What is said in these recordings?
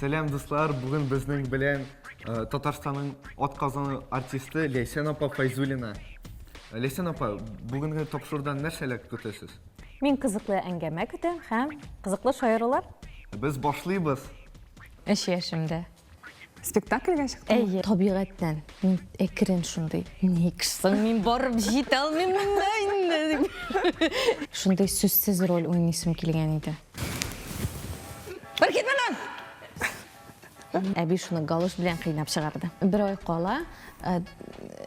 Сәлам, дуслар! Бүген безнең белән э, Татарстанның атказанган артисты Ләйсән апа Фәйзуллина. Э, Ләйсән апа, бүгенге тапшырудан нәрсәләр көтәсез? Мин кызыклы әңгәмә көтәм һәм кызыклы шаярулар. Без башлыйбыз. Өч яшемдә. Спектакльгә чыктың? Әйе, табигатьтән. Мин әкрен шундый. Ник соң мин барып җитә алмыйм монда инде дип. Шундый сүзсез роль уйныйсым килгән иде. Бер кит моннан! Әби шуны галош белән кыйнап чыгарды. Бер ай кала э,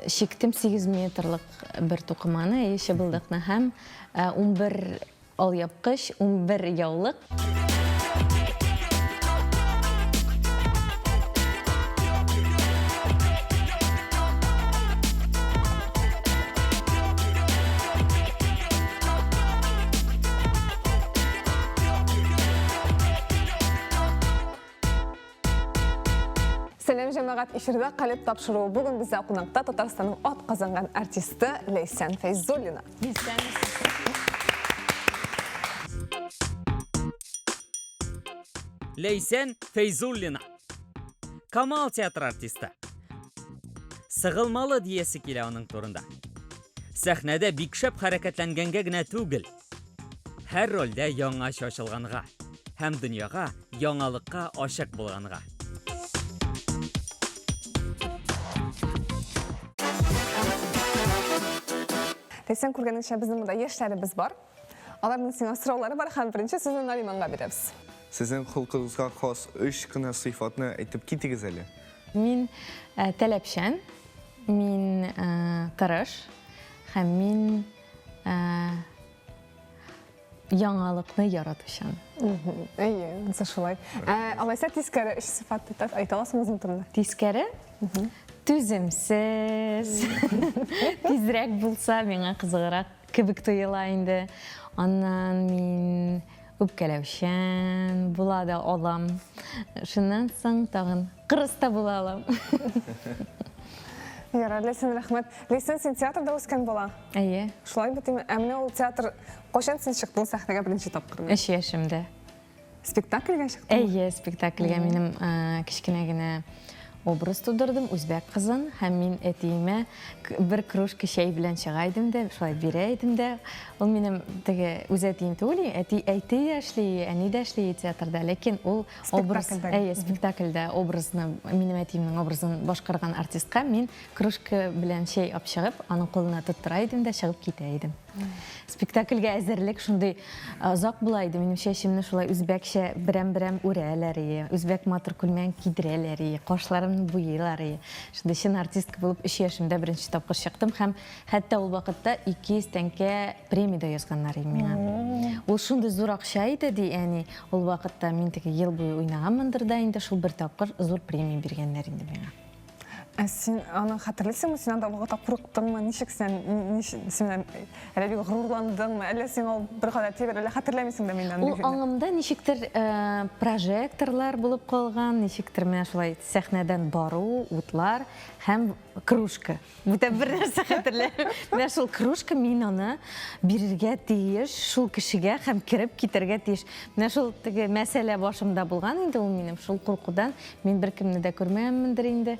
чиктем 8 метрлык бер тукыманы, чыбылдыкны һәм 11 э, Алъяпкыч, 11 яулык. Сәлам җәмәгать, эфирда Калеб тапшыруы. Бүген бездә кунакта Татарстанның ат казанган артисты Ләйсән Фәйзуллина. Ләйсән Фәйзуллина. Камал театры артисты. Сыгылмалы диясе килә аның турында. Сәхнәдә бик шәп хәрәкәтләнгәнгә генә түгел. Һәр рольдә яңача ачылганга һәм дөньяга яңалыкка ачык булганга. Ләйсән, күргәнеңчә, безнең монда яшьләребез бар. Аларның сиңа сораулары бар һәм беренче сүзне Нариманга бирәбез. Сезнең холкыгызга хас өч кенә сыйфатны әйтеп китегез әле. Мин э, таләпчән, мин э, тырыш һәм мин э, Яңалыкны яратучан. Әйе, монысы шулай. Ә, алайса тискәре өч сыйфат әйтә аласың үзең турында? Тискәре? Түземсез. Тизрәк булса, миңа кызыграк кебек тоела инде. Аннан мин үпкәләүчән була да алам. Шуннан соң тагын кырыс та була алам. Ярар, Ләйсән, рәхмәт. Ләйсән, син театрда үскән бала. Әйе. Шулай бит инде. Ә менә ул театр кайчан син чыктың сәхнәгә беренче тапкыр? Өч яшемдә. Спектакльгә чыктың? Әйе, спектакльгә минем кечкенә генә образ тудырдым, үзбәк кызын, һәм мин әтиемә бер кружка чәй белән чыга идем дә, шулай бирә идем дә. Ул минем теге үз әтием түгел, әти әти дә эшли, әни дә эшли театрда, ләкин ул образ, әйе, спектакльдә образны, минем әтиемнең образын башкарган артистка мин Кружка белән чәй ап чыгып, аның кулына тоттыра идем дә чыгып китә идем. Спектакльгә әзерлек шундый озак була иде. Минем чәчемне шулай үзбәкчә берәм-берәм үрәләр ие, үзбәк матур күлмәген кидерәләр ие, кашларымны буйыйлар ие. Шундый чын артистка булып өч яшемдә беренче тапкыр чыктым һәм хәтта ул вакытта 200 тәңкә премия дә язганнар иде миңа. Ул шундый зур акча иде, ди әни. Ул вакытта мин теге ел буе уйнаганмындыр да инде, шул бер тапкыр зур премия биргәннәр инде миңа. Ә син аны хәтерлисеңме? Син анда вакытта курыктыңмы? Ничек син, син әллә бик горурландыңмы? Әллә сиңа ул бер гадәти бер, әллә хәтерләмисең дә миннән? Ул аңымда ничектер э, прожекторлар булып калган, ничектер менә шулай сәхнәдән бару, утлар һәм кружка. Бүтән бер нәрсә хәтерләмим. Менә шул кружка мин аны бирергә тиеш шул кешегә һәм кереп китәргә тиеш. Менә шул теге мәсьәлә башымда булган инде ул минем шул куркудан Мин беркемне дә күрмәгәнмендер инде.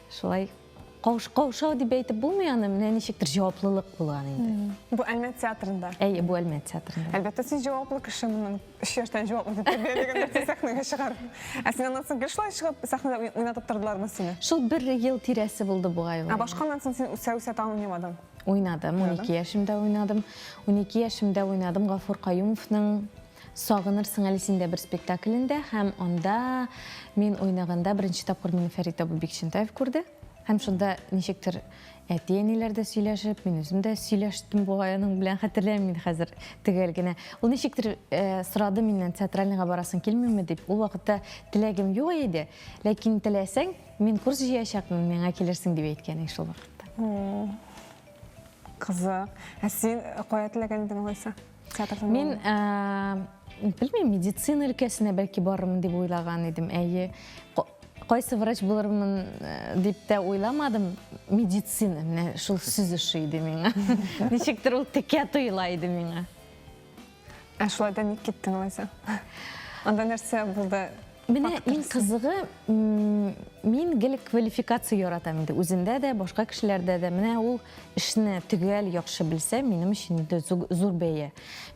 Шулай кауш, каушау дип әйтеп булмый аны, менә ничектер җаваплылык булган инде. Бу Әлмәт театрында. Әйе, бу Әлмәт театрында. Әлбәттә, син җаваплы кеше моннан өч яшьтән җаваплы дип тәрбияләгәннәр син сәхнәгә чыгарып. Ә син аннан соң гел шулай чыгып сәхнәдә уйнатып тордылармы сине? Шул бер ел тирәсе булды бугай ул. Ә башка аннан соң син үсә-үсә тагын уйнамадың? Уйнадым, 12 яшемдә уйнадым. 12 яшемдә уйнадым Гафур Каюмовның Сагынырсың әле син дә бер спектаклендә һәм анда мин уйнаганда беренче тапкыр мине Фәрит абый Бикчәнтаев күрде. Һәм шунда ничектер әти-әниләр дә сөйләшеп, мин үзем дә сөйләштем бугай аның белән, хәтерләмим инде хәзер төгәл генә. Ул ничектер э, сорады миннән, театральныйга барасың килмиме дип. Ул вакытта теләгем юк иде, ләкин теләсәң, мин курс җыячакмын, миңа килерсең дип әйткән иде шул вакытта. Кызык. Ә син кая теләгән идең алайса? Театрдан Мин, э, белмим, медицина өлкәсенә бәлки барырмын дип уйлаган идем. Әйе. Кайсы врач булырмын э, дип тә уйламадым. Медицина, менә шул сүз ошый иде миңа. Ничектер ул текә тоела иде миңа. Ә шулай да ник киттең алайса? Анда нәрсә булды? Менә иң кызыгы, мин гел квалификация яратам инде. Үземдә дә, башка кешеләрдә дә. Менә ул эшне төгәл яхшы белсә, минем өчен инде зур бәя.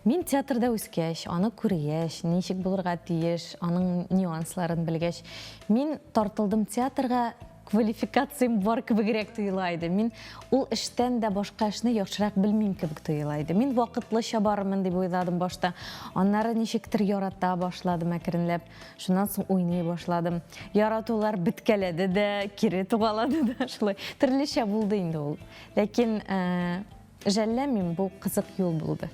Мин театрда үскәч, аны күргәч, ничек булырга тиеш, аның нюансларын белгәч, мин тартылдым театрга, квалификациям бар кебегрәк тоела иде. Мин ул эштән дә башка эшне яхшырак белмим кебек тоела иде. Мин вакытлыча барырмын дип уйладым башта. Аннары ничектер ярата башладым әкренләп. Шуннан соң уйный башладым. Яратулар беткәләде дә, кире тугалады да шулай. Төрлечә булды инде ул. Ләкин э, жәлләмим, бу кызык юл булды.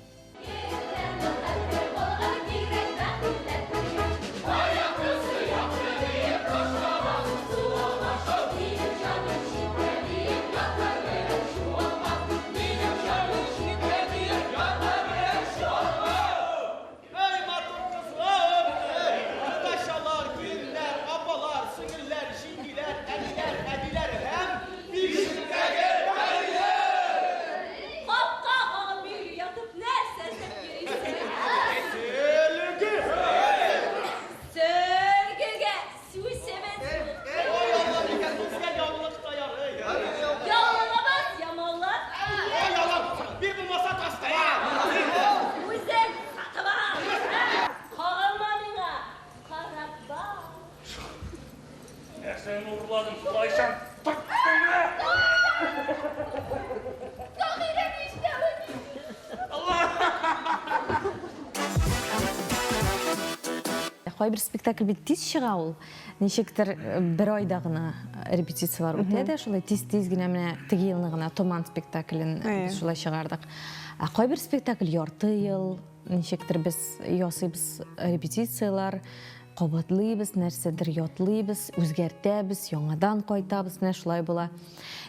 Әй, матур кызлар! Кодачалар, киленнәр, апалар, сеңелләр, җиңгиләр, әниләр, әбиләр һәм бишектәге пәриләр! Капка кагып йөри ятып нәрсә эзләп йөрисең? Сөлге! Сөлгегә сүзебез юк. Ой, Алла икән, безгә яулык та ярый. Яулыгыбыз ямаулы. Ой, Алла, бир булмаса тастымал. Үзең сатып ал. Кагылма миңа, карап бак. Нәрсәне урладың, кайчан тоттың? Таһирә нишләвен? Кайбер спектакль бит тиз чыга ул. Ничектер э, бер айда гына репетицияләр үтә дә, шулай тиз-тиз генә менә теге елны гына Томан спектаклен э, без шулай чыгардык. Ә кайбер спектакль ярты ел, ничектер без ясыйбыз репетицияләр, кабатлыйбыз, нәрсәдер ятлыйбыз, үзгәртәбез, яңадан кайтабыз, менә шулай була.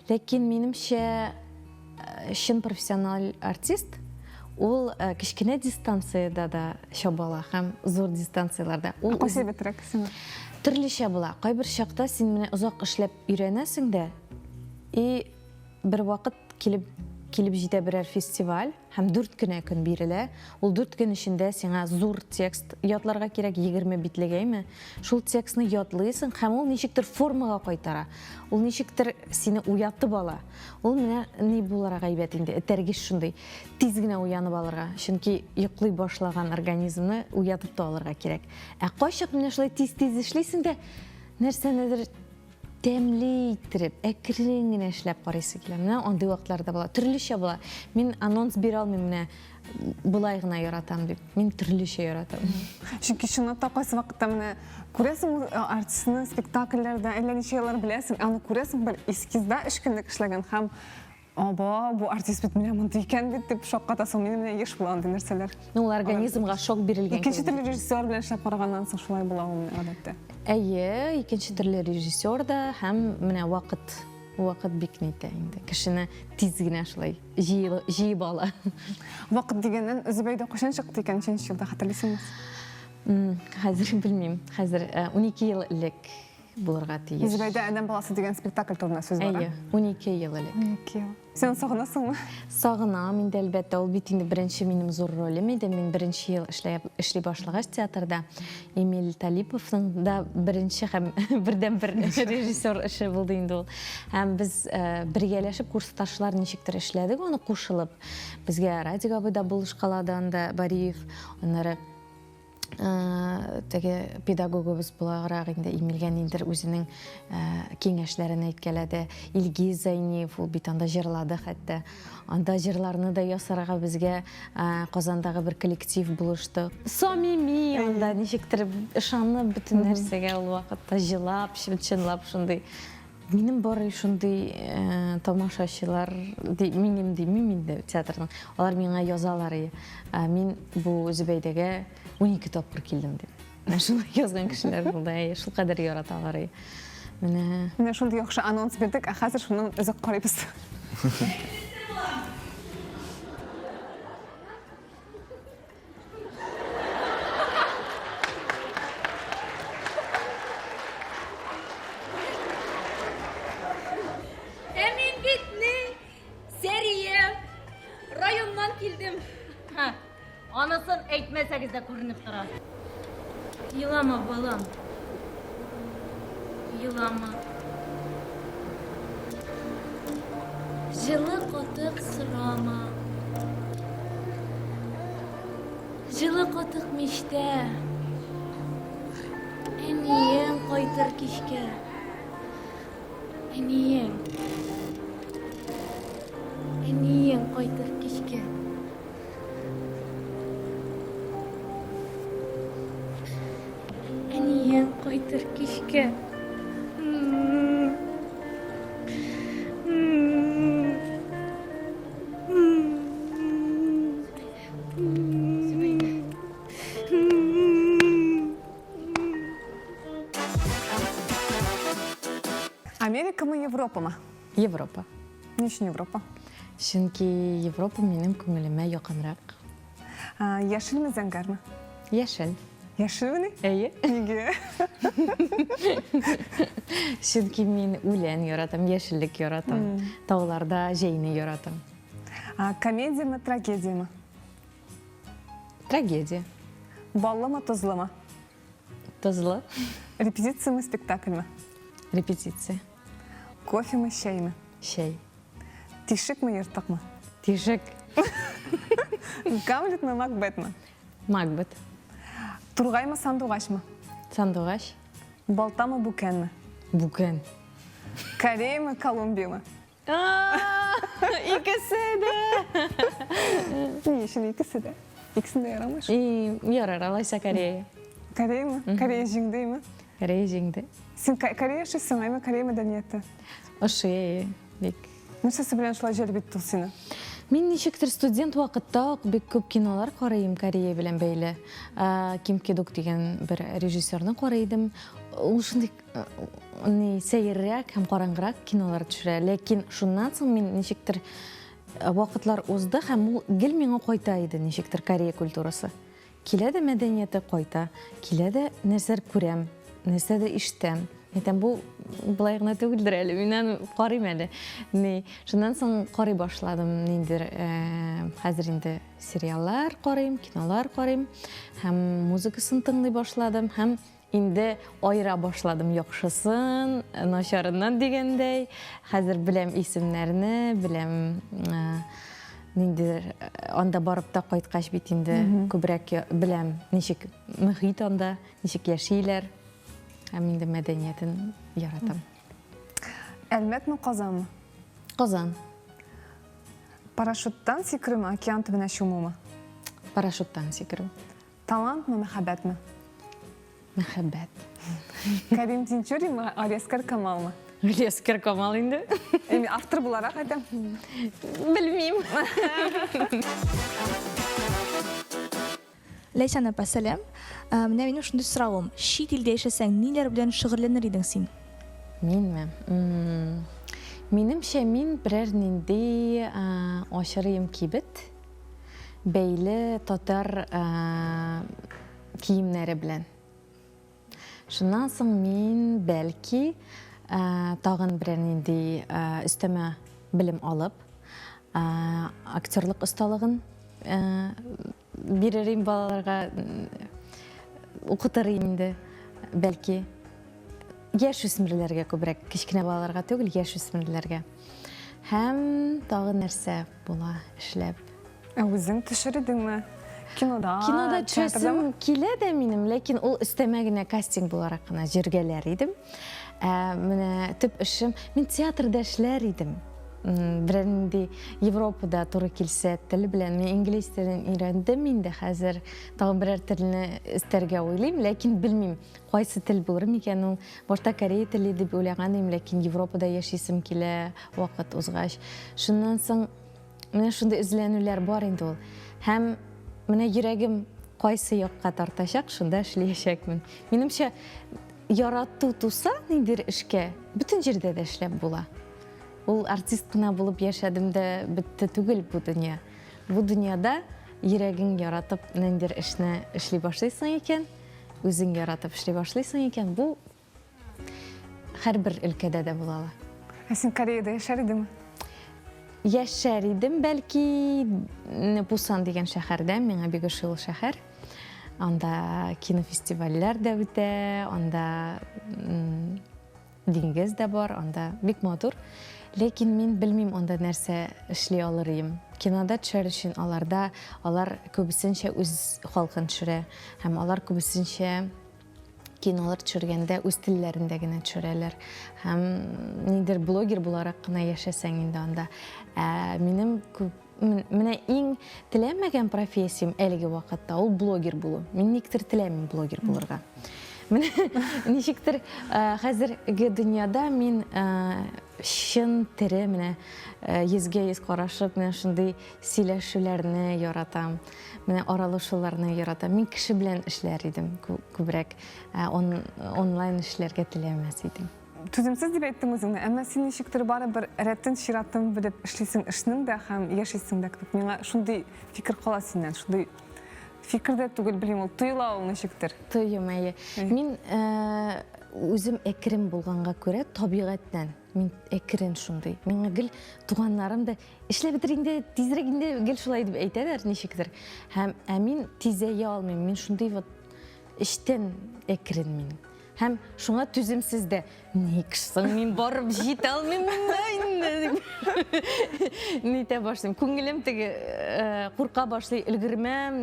Ләкин минемчә, э, чын профессиональ артист ул э, кечкенә дистанциядә дә чаба ала һәм зур дистанцияләрдә. Ул Кайсы әйбәтрәк сиңа? Төрлечә була. Кайбер чакта син менә озак эшләп өйрәнәсең дә, и бер вакыт килеп килеп җитә берәр фестиваль һәм дүрт кенә көн бирелә. Ул дүрт көн эчендә сиңа зур текст ятларга кирәк, 20 битлек әйме. Шул текстны ятлыйсың һәм ул ничектер формага кайтара. Ул ничектер сине уятып ала. Ул менә ни буларак әйбәт инде, этәргеч шундый. Тиз генә уянып алырга, чөнки йоклый башлаган организмны уятып та алырга кирәк. Ә кайчак менә шулай тиз-тиз эшлисең дә, нәрсәнедер тәмле иттереп, әкрен генә эшләп карыйсы килә. Менә андый вакытлар да була. Төрлечә була. Мин анонс бирә алмыйм менә болай гына яратам дип. Мин төрлечә яратам. Чөнки чынлап та кайсы вакытта менә күрәсең ул э, артистны спектакльләрдә әллә ничә еллар беләсең, аны күрәсең бер эскизда өч көнлек эшләгән һәм Аба, бу артист бит менә мондый икән бит дип шаккатасың. Минем менә еш була андый нәрсәләр. Ну, ул организмга шок бирелгән. Икенче төрле режиссер белән эшләп караганнан соң шулай була ул гадәттә. Әйе, икенче төрле режиссер да һәм менә вакыт вакыт бик нитә инде. Кешене тиз генә шулай җыеп ала. Вакыт дигәннән, Зөбәйдә кайчан чыкты икән, ничәнче елда хәтерлисеңме? Хәзер белмим. Хәзер 12 ел элек булырга тиеш. Зөбәйдә Адәм баласы дигән спектакль турында сүз бара. Әйе, 12 ел элек. 12 ел. Син сагынасыңмы? Сагынам инде, әлбәттә. Ул бит инде беренче минем зур ролем иде. Мин беренче ел эшләп, эшли башлагач театрда Эмиль Талиповның да беренче һәм бердәнбер режиссер эше булды инде ул. Һәм без э, бергәләшеп курсташлар ничектер эшләдек аны кушылып. Безгә Радик абый да булышкалады анда, Бариев. Аннары Э, теге педагогыбыз буларак инде Эмильгә ниндидер үзенең э, киңәшләрен әйткәләде. Илгиз Зәйниев ул бит анда җырлады хәтта. Анда җырларны да ясарга безгә э, Казандагы бер коллектив булышты. Самими анда ничектер ышанып бөтен нәрсәгә ул вакытта җылап, чынлап шундый Минем бары шундый э, тамашачылар, ди, минем димим инде театрның, алар миңа язалар, ә мин бу Зөбәйдәгә 12 тапкыр килдем дип. Менә шулай язган кешеләр булды, әйе, шулкадәр яраталар. Менә. Менә шундый яхшы анонс бирдек, ә хәзер шуннан өзек карыйбыз. Ә мин бит ни, Сәрия, районнан килдем. Ха, анысын әйтмәсәгез дә күренеп тора. Елама, балам. Елама. Җылы катык сорама. Җылы катык мичтә. Әниең кайтыр кичкә. Әниең. Әниең кайтыр кичкә. Әниең кайтыр кичкә. Америкамы, Европамы? Европа. Ни өчен Европа? Чөнки Европа минем күңелемә якынрак. Яшелме, зәңгәрме? Яшел. Яшелмени? Әйе. Нигә? Чөнки мин үлән яратам, яшеллек яратам. Тауларда җәйне яратам. Комедияме, трагедияме? Трагедия. Баллымы, тозлымы? Тозлы. Репетицияме, спектакльме? Репетиция. Кофемы, чәйме? Чәй. Тишекме, ертыкмы? Тишек. Гамлетмы, Макбетмы? Макбет. Тургаймы, сандугачмы? Сандугач. Балтамы, бүкәнме? Бүкән. Кореямы, Колумбиямы? Икесе дә. Ни өчен икесе дә? Икесен дә ярамый шул. Ярар, алайса Корея. Кореямы? Корея җиңдеме? Корея җиңде. Син Корея ошыйсың, әйме Корея мәдәнияте? Ошый, бик. Нәрсәсе белән шулай җәлеп итте ул сине? Мин ничектер студент вакытта ук бик күп кинолар карыйм Корея белән бәйле. Ким Кидук дигән бер режиссерны карый идем. Ул шундый ни сәеррәк һәм караңгырак кинолар төшерә. Ләкин шуннан соң мин ничектер вакытлар узды һәм ул гел миңа кайта иде ничектер Корея культурасы. Килә дә мәдәнияте кайта, килә дә нәрсәдер күрәм, нәрсәдер ишетәм. Әйтәм, бу болай гына түгелдер әле, мин аны карыйм әле. Ни, шуннан соң карый башладым ниндидер, хәзер инде сериаллар карыйм, кинолар карыйм һәм музыкасын тыңлый башладым һәм инде аера башладым яхшысын, начарыннан дигәндәй. Хәзер беләм исемнәрне, беләм ниндидер анда барып та кайткач бит инде күбрәк беләм, ничек мөхит анда, ничек яшиләр. Һәм инде мәдәниятен яратам. Әлмәтме, Казанмы? Казан. Парашюттан сикерүме, океан төбенә чумумы? Парашюттан сикерү. Талантмы, мәхәббәтме? Мәхәббәт. Кәрим Тинчуринмы, Алиәскәр Камалмы? Алиәскәр Камал инде. Эми автор буларак әйтәм. Белмим. Ләйсән апа, сәлам. Ә, Менә минем шундый соравым. Чит илдә яшәсәң, ниләр белән шөгыльләнер идең син? Минме? Минемчә, мин берәр нинди ачыр идем кибет. Бәйле татар киемнәре белән. Шуннан соң мин, бәлки, тагын берәр нинди өстәмә белем алып, актерлык осталыгын бирер идем балаларга, укытыр идем инде, бәлки. Яшүсмерләргә күбрәк, кечкенә балаларга түгел, яшүсмерләргә. Һәм тагын нәрсә була эшләп? Ә үзең төшер идеңме? Кинода, Кинода төшәсем килә дә минем, ләкин ул өстәмә генә кастинг буларак кына җөргәләр идем. Ә менә төп эшем, мин театрда эшләр идем. Берәр нинди Европада туры килсә тел белән, мин инглиз телен өйрәндем инде хәзер, тагын берәр телне өстәргә уйлыйм, ләкин белмим, кайсы тел булыр микән ул. Башта корея теле дип уйлаган идем, ләкин Европада яшисем килә вакыт узгач. Шуннан соң Менә шундый эзләнүләр бар инде ул. Һәм менә йөрәгем кайсы якка тартачак, шунда эшләячәкмен. Минемчә, ярату туса ниндидер эшкә, бөтен җирдә дә эшләп була. Ул артист кына булып яшәдем дә бетте түгел бу дөнья. Бу дөньяда йөрәгең яратып ниндидер эшне эшли башлыйсың икән, үзең яратып эшли башлыйсың икән, бу Һәрбер өлкәдә дә була ала. Ә син Кореяда яшәр идеңме? Яшәр идем, бәлки, Пусан дигән шәһәрдә, миңа бик ошый ул шәһәр. Анда кинофестивальләр дә үтә, анда Диңгез дә бар, анда бик матур. Ләкин мин белмим анда нәрсә эшли алыр идем. Кинода төшәр өчен аларда алар күбесенчә үз халкын төшерә һәм алар күбесенчә кинолар төшергәндә үз телләрендә генә төшерәләр. Һәм нидер блогер буларак кына яшәсәң инде анда. Ә минем күп Менә иң теләмәгән профессиям әлеге вакытта ул блогер булу. Мин никтер теләмим блогер булырга. Менә ничектер э, хәзерге дөньяда мин э, чын тере менә э, йөзгә йөз карашып менә шундый сөйләшүләрне яратам. Менә аралашуларны яратам. Мин кеше белән эшләр идем күбрәк. Онлайн эшләргә теләмәс идем. Түземсез дип әйттең үзеңне, әмма син ничектер барыбер рәтен, чиратын белеп эшлисең эшнең дә һәм яшисең дә кебек. Миңа шундый фикер кала синнән, шундый фикер дә түгел, белмим, ул тоела ул ничектер. Тоем, әйе. Мин э, үзем әкрен булганга күрә табигатьтән мин әкрен шундый. Миңа гел туганнарым да эшләп бетер инде, тизрәк инде гел шулай дип әйтәләр ничектер. Һәм ә мин тизәя алмыйм. Мин шундый вот эчтән әкрен мин. Һәм шуңа түземсез дә. Ник соң мин барып җитә алмыйм монда инде дип. Нитә башлыйм. Күңелем теге э, курка башлый, өлгермәм,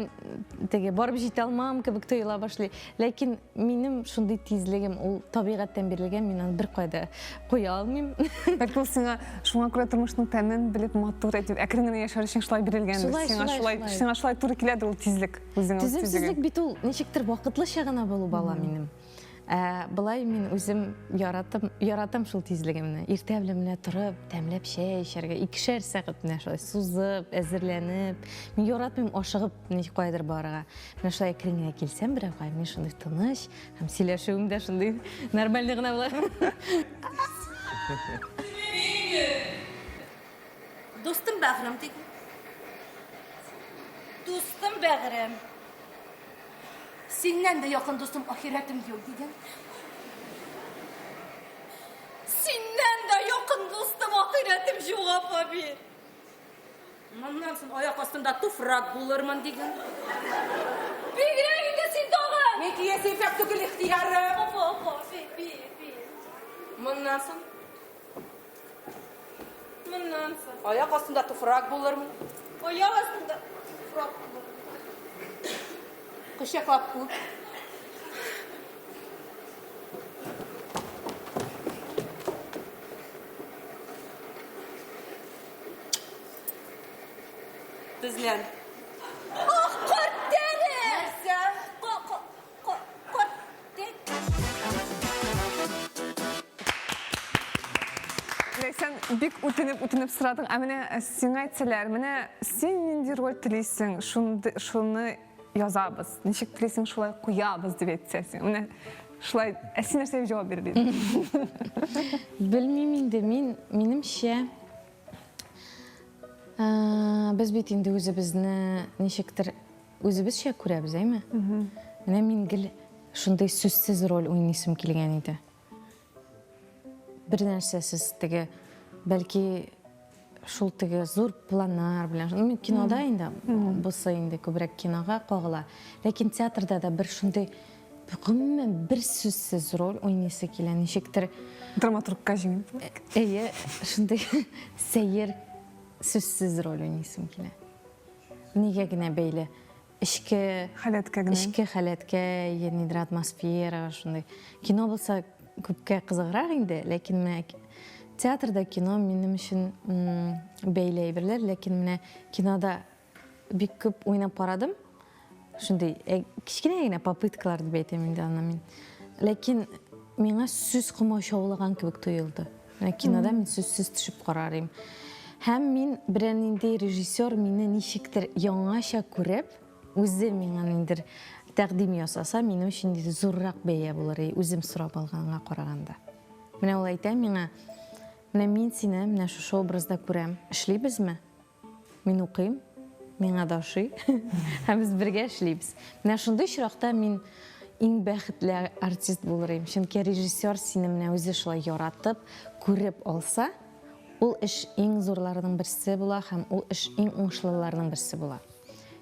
теге барып җитә алмам кебек тоела башлый. Ләкин минем шундый тизлегем ул табигатьтән бирелгән, мин аны беркая да куя алмыйм. Бәлки ул сиңа шуңа күрә тормышның тәмен белеп, матур итеп, әкрен генә яшәр өчен шулай бирелгәндер. Шулай, Сиңа шулай, шулай, шулай. сиңа шулай туры киләдер ул тизлек. Үзеңә үз Түземсезлек бит ул ничектер вакытлыча гына булып ала минем. Ә былай мин үзем яратым, яратам шул тизлегемне. Иртә белән менә торып, тәмләп чәй эчәргә, икешәр сәгать менә шулай сузып, әзерләнеп. Мин яратмыйм ашыгып ни каядыр барырга. Менә шулай әкрен генә килсәм берәүгә, мин шундый тыныч һәм сөйләшүем дә шундый нормальный гына була. Дустым бәгърем диген. Дустым бәгърем. Синнән дә якын дустым ахирәтем юк диген. Синнән дә якын дустым ахирәтем юк, апа бир. Моннан соң аяк астында туфрак булырмын диген. Бигрәк инде син тагын! Мин киясе ефәк түгел ихтыярым. Апа, апа, бир, бир, бир. Моннан соң Моннан соң. Аяк астында туфрак булырмын. Аяк астында туфрак булырмын. Кочаклап үп. Тезлән. Ах, карт тәре! Нәрсә? Карт Ләйсән, бик үтенеп үтенеп сорадың. Ә менә э, сиңа әйтсәләр, менә син нинди роль телисең, шуны язабыз. Ничек телисең, шулай куябыз дип әйтсә син. Менә шулай, ә син нәрсә дип җавап бирер идең? Белмим инде, мин, минемчә, э, без бит инде үзебезне ничектер Үзебезчә күрәбез, әйме? Менә мин гел шундый сүзсез роль уйныйсым килгән иде. Бер нәрсәсез теге, бәлки шул теге зур планнар белән. Ну, мин кинода инде, бусы инде күбрәк кинога кагыла. Ләкин театрда да бер шундый гомумән бер сүзсез роль уйныйсы килә, ничектер. Драматургка җиңел. Әйе, шундый сәер сүзсез роль уйныйсым килә. Нигә генә бәйле? Эчке халәткә генә. Эчке халәткә, нидер атмосферага шундый. Кино булса күпкә кызыграк инде, ләкин менә театрда кино минем өчен бәйле әйберләр, ләкин менә кинода бик күп уйнап карадым. Шундый э, кечкенә генә попыткалар дип әйтәм инде аны мин. Ләкин миңа сүз комачаулаган кебек тоелды. Менә кинода мин сүзсез төшеп карар идем. Һәм мин берәр нинди режиссер мине ничектер яңача күреп, үзе миңа ниндидер тәкъдим ясаса, минем өчен инде зуррак бәя булыр иде, үзем сорап алганга караганда. Менә ул әйтә миңа, менә мин сине менә шушы образда күрәм, эшлибезме? Мин укыйм, миңа да ошый. Һәм без бергә эшлибез. Менә шундый очракта мин иң бәхетле артист булыр идем. Чөнки режиссер сине менә үзе шулай яратып, күреп алса, ул эш иң зурларының берсе була һәм ул эш иң уңышлыларының берсе була.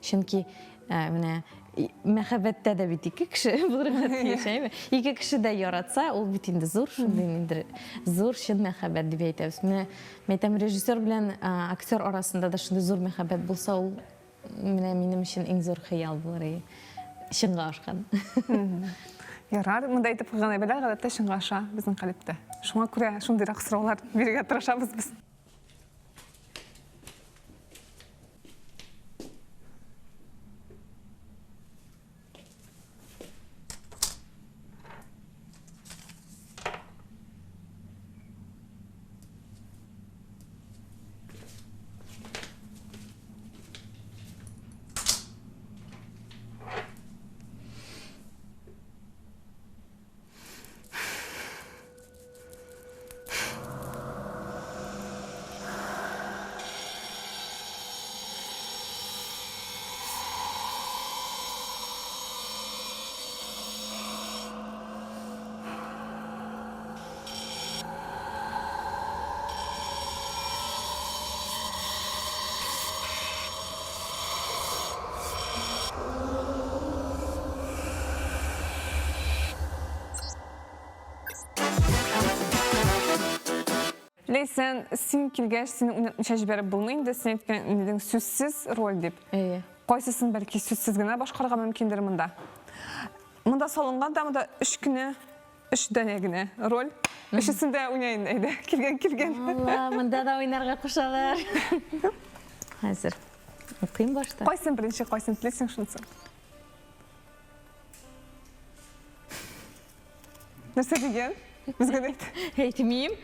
Чөнки э, менә Мәхәббәттә дә бит ике кеше булырга тиеш, әйме? Ике кеше дә яратса, ул бит инде зур шундый ниндидер зур чын мәхәббәт дип әйтәбез. Менә мин әйтәм, режиссер белән актер арасында да шундый зур мәхәббәт булса, ул менә минем өчен иң зур хыял булыр иде. Чынга ашкан. Ярар, монда әйтеп куйган әйберләр гадәттә чынга аша безнең калебтә. Шуңа күрә шундыйрак сораулар бирергә тырышабыз без. Ләйсән, син килгәч, сине уйнатмыйча җибәреп булмый инде, син әйткән идең сүзсез роль дип. Әйе. Кайсысын бәлки сүзсез генә башкарырга мөмкиндер монда. Монда салынган да монда өч кенә, өч данә генә роль. Өчесен дә уйна инде, әйдә, килгән килгән. Алла, монда да уйнарга кушалар. Хәзер укыйм башта. Кайсын беренче, кайсын телисең, шунысы. Нәрсә дигән? Безгә дә әйт. Әйтмим.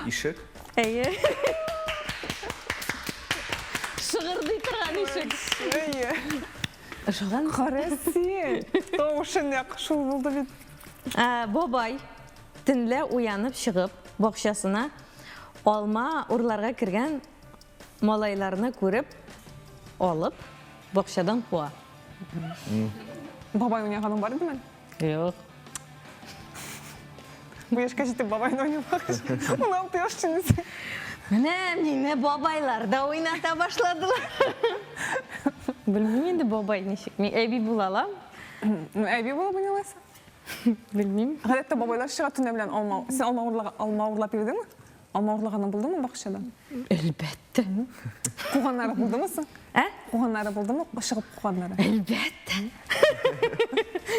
Ишек? Әйе. Шыгырдый торган ишек. Әйе. Ошаган? Кара син. Тавышы нәкъ шул булды бит. Ә, бабай төнлә уянып чыгып, бакчасына алма урларга кергән малайларны күреп алып, бакчадан куа. Бабай уйнаганың бар идеме? Юк. Бу яшькә җитеп бабайны уйнамагач, 16 яшь чинесе. Менә мине бабайлар да уйната башладылар. Белмим инде бабай ничек. Мин әби була алам. Ну, әби булып уйный аласың. Белмим. Гадәттә бабайлар чыга төнлә белән алма. Син алма урлага, алма урлап йөрдеңме? Алма урлаганың булдымы бакчадан? Әлбәттә. Куганнары булдымы соң? Ә? Куганнары булдымы? Чыгып куганнары. Әлбәттә.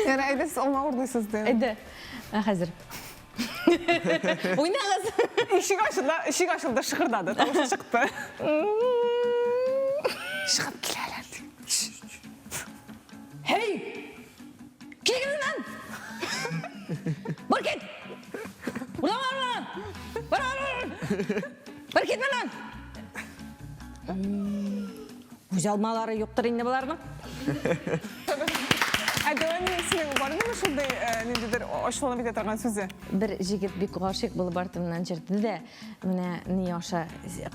Яра, әйдә сез алма урлыйсыз ди. Әйдә. Ә хәзер. Уйнагыз. Ишек ачылды, ишек ачылды, шыгырдады, тавышы чыкты. Чыгып киләләр ди. Һей! Килгез моннан! Бар кит! Урлама, урлама! Бар, бар, бар! Бар кит моннан! Үз алмалары юктыр инде боларның. Ә дәвамы синең бармы шундый ниндидер ачуланып китә торган сүзе? Бер җегет бик гашыйк булып артымнан йөрде дә, менә ни аша,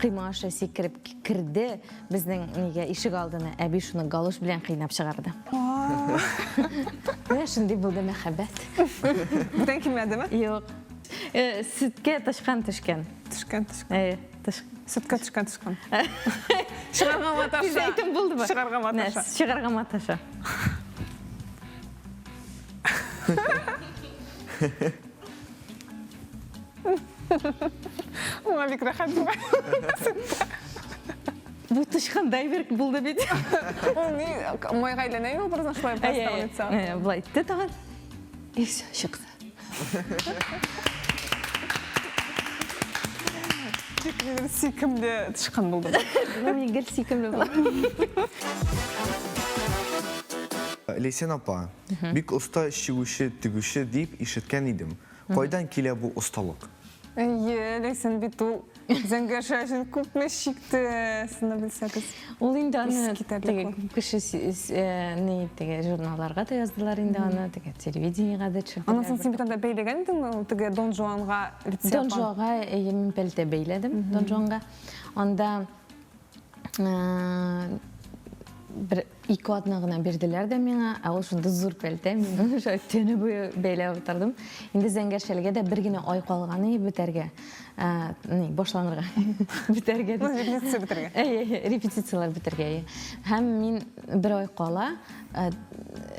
койма аша сикереп керде безнең нигә ишек алдына. Әби шуны галош белән кыйнап чыгарды. Менә шундый булды мәхәббәт. Бүтән килмәдеме? Юк. Сөткә тычкан төшкән. Төшкән, төшкән. Әйе, тыш. Сөткә төшкән тычкан. Чыгарга маташа. Тиз әйтем булдымы? Чыгарга маташа. Чыгарга маташа. Моңа бик рәхәт була. Бу тычкандай бер булды бит. Ул ни, майга әйләнә инде ул бераздан шулай представиться. Былай итте тагын. И все, чыкты. Бик минем сөйкемле тычкан булды. Мин гел сөйкемле булам. Ләйсән апа, бик оста чигүче, тегүче дип ишеткән идем. Кайдан килә бу осталык? Әйе, Ләйсән бит ул зәңгәр шәлен күпме чикте, сез белсәгез. Ул инде аны теге күп кеше ни теге журналларга да яздылар инде аны, теге телевидениегә дә төшерделәр. Аннан соң син бит анда бәйләгән идеңме ул теге Дон Жуанга Люция Дон Жуанга әйе, мин пәлтә бәйләдем Дон Жуанга. Анда. Бер ике атна гына бирделәр дә миңа, ә ул шундый зур пәлтә, мин аны шулай төне буе бәйләп утырдым. Инде зәңгәр шәлгә дә бер генә ай калган иде бетәргә. Ә, ни, башланырга. Бетәргә дип. Репетиция бетәргә. Әйе, әйе, репетицияләр бетәргә, әйе. Һәм мин бер ай кала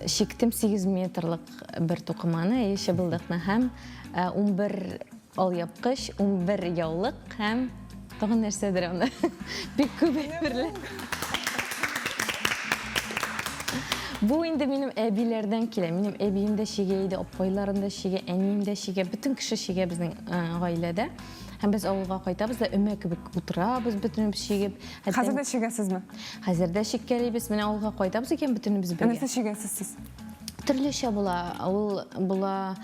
чиктем 8 метрлык бер тукыманы, әйе, чыбылдыкны һәм 11 Алъяпкыч, 11 яулык һәм тагын нәрсәдер анда. Бик күп әйберләр. Бу инде минем әбиләрдән килә. Минем әбием дә чигә иде, апайларым да чигә, әнием дә чигә. Бөтен кеше чигә безнең гаиләдә. Һәм без авылга кайтабыз да өмә кебек утырабыз бөтенебез чигеп. Хәзер дә чигәсезме? Хәзер дә чиккәлибез. Менә авылга кайтабыз икән бөтенебез бергә. Нәрсә чигәсез сез? Төрлечә була. Ул була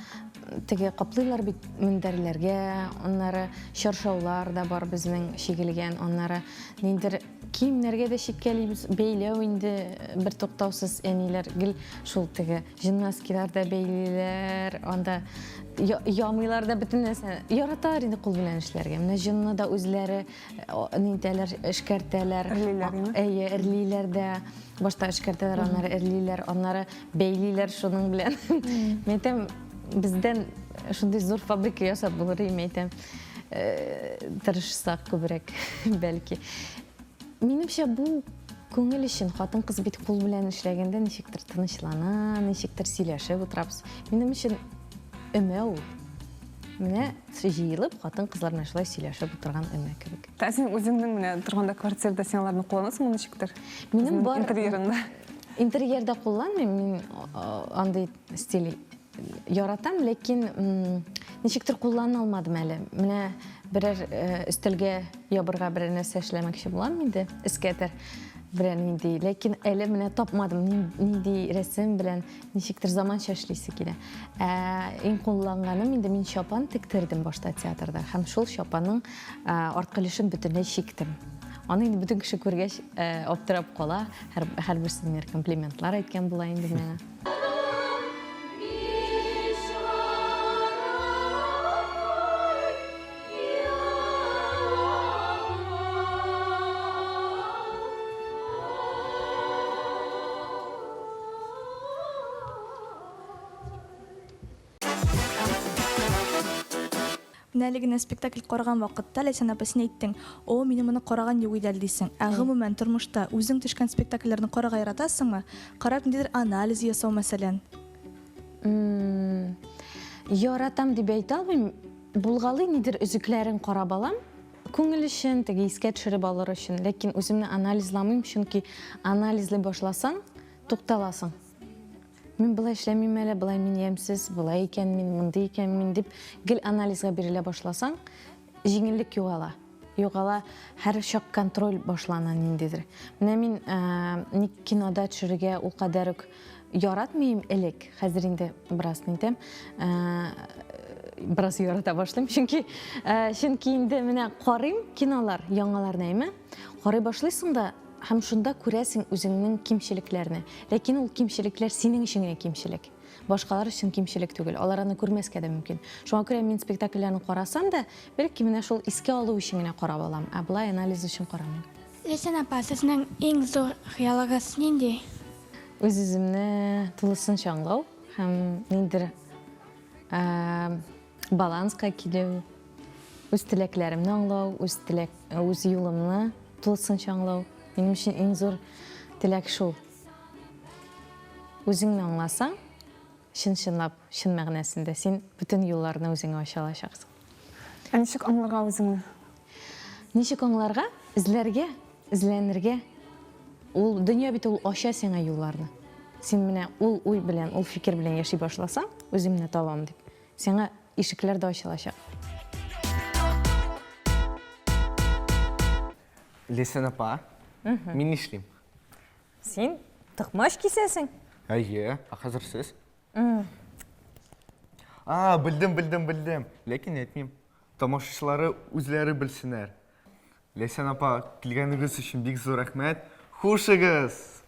Теге каплыйлар бит мендәрләргә, аннары чаршаулар да бар безнең чигелгән, аннары ниндер киемнәргә дә чиккәлибез, бәйләү инде бер туктаусыз әниләр гел шул теге җимнасткилар да бәйлиләр, анда ямыйлар да бөтен нәрсәне. Яраталар инде кул белән эшләргә. Менә җонны да үзләре нитәләр, эшкәртәләр. Эрлиләр, Әйе, эрлиләр дә. Башта эшкәртәләр, аннары эрлиләр, аннары бәйлиләр шуның белән. Мин әйтәм, бездән шундый зур фабрика ясап булыр иде, мин әйтәм, э, тырышсак күбрәк, бәлки. Минемчә, бу күңел өчен хатын-кыз бит кул белән эшләгәндә ничектер тынычлана, ничектер сөйләшеп утырабыз. Минем өчен өмә ул. Менә җыелып хатын-кызлар менә шулай сөйләшеп утырган өмә кебек. Ә син үзеңнең менә торганда квартирада син аларны кулланасыңмы ничектер? Минем бар интерьерында. Интерьерда кулланмыйм, мин андый стиль яратам, ләкин ничектер куллана алмадым әле. Менә берәр э, өстәлгә ябырга берәр нәрсә эшләмәкче булам инде, эскәтер берәр нинди. Ләкин әле менә тапмадым, нинди рәсем белән ничектер заманча эшлисе килә. Ә иң кулланганым инде мин чапан тектердем башта театрда һәм шул чапанның арткы өлешен бөтенләй чиктем. Аны инде бөтен кеше күргәч аптырап кала, һәр һәрберсе ниләр комплиментлар әйткән була инде миңа. Менә әле генә спектакль караган вакытта, Ләйсән апа, син әйттең, О, минем моны караган юк иде әле, дисең. Ә гомумән, тормышта үзең төшкән спектакльләрне карарга яратасыңмы? Карап, ниндидер анализ ясау, мәсәлән. Яратам дип әйтә алмыйм. Булгалый нидер өзекләрен карап алам. Күңел өчен, теге искә төшереп алыр өчен. Ләкин үземне анализламыйм, чөнки анализлый башласаң, тукталасың. Мин болай эшләмим әле, болай мин ямьсез, болай икән мин, мондый икән мин дип гел анализга бирелә башласаң, җиңеллек югала. Югала, һәр чак контроль башлана ниндидер. Менә мин ник кинода төшерергә ул кадәр үк яратмыйм элек, хәзер инде бераз нитәм, бераз ярата башлыйм, чөнки чөнки инде менә карыйм кинолар, яңаларны, әйме? Карый башлыйсың да, Һәм шунда күрәсең үзеңнең кимчелекләрне. Ләкин ул кимчелекләр синең өчен генә кимчелек. Башкалар өчен кимчелек түгел. Алар аны күрмәскә дә мөмкин. Шуңа күрә мин спектакльләрне карасам да, бәлки менә шул искә алу өчен генә карап алам, ә болай анализ өчен карамыйм. Ләйсән апа, сезнең иң зур хыялыгыз нинди? Үз-үземне тулысынча аңлау һәм ниндидер баланска килү, үз теләкләремне аңлау, үз теләк, үз юлымны тулысынча аңлау. Минем өчен иң зур теләк шул. Үзеңне аңласаң, чын-чынлап, чын мәгънәсендә син бөтен юлларны үзеңә ача алачаксың. Ә ничек аңларга үзеңне? Ничек аңларга? Эзләргә, эзләнергә. Ул дөнья бит ул ача сиңа юлларны. Син менә ул уй белән, ул фикер белән яши башласаң, үземне табам дип, сиңа ишекләр дә ачылачак. Ләйсән апа, мин нишлим? Син токмач кисәсең. Әйе, ә хәзер сез? А, белдем, белдем, белдем. Ләкин әйтмим. Тамашачылары үзләре белсеннәр. Ләйсән апа, килгәнегез өчен бик зур рәхмәт. Хушыгыз!